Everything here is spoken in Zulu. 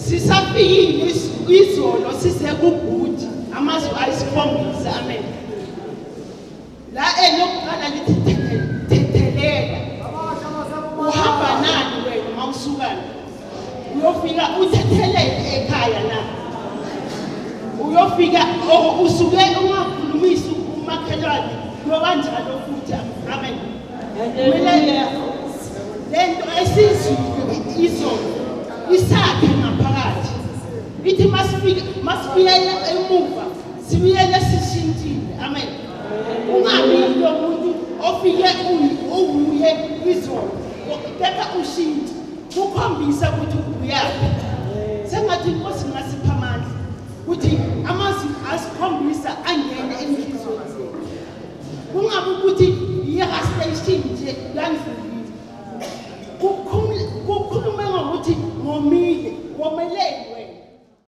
Sisafikile izolo sisekubhuti amazwi ayisikhombisa. Amen. La elokuqala lithi thethelela. Uhamba nani wena mawusuka? Uyofika uthethelele ekhaya na? Uyofika usuke ungakhulumisi umakhelwane kuyobanjalo futhi. Amen. Kumele lento esizwile izolo isakhe ngaphakathi. Ithi masifika masibuyele emuva sibuyele sishintshile. Amen. Ungabi lo muntu ofike uwuye izolo kepha ushintshe kukhombisa ukuthi uyaphi. Sengathi inkosi ngasipha amandla ukuthi amazwi asikhombisa angene enhliziyweni zethu. Kungabi ukuthi i-station nje yandlulile. Kukhulume ngokuthi ngomile, womeleni wena.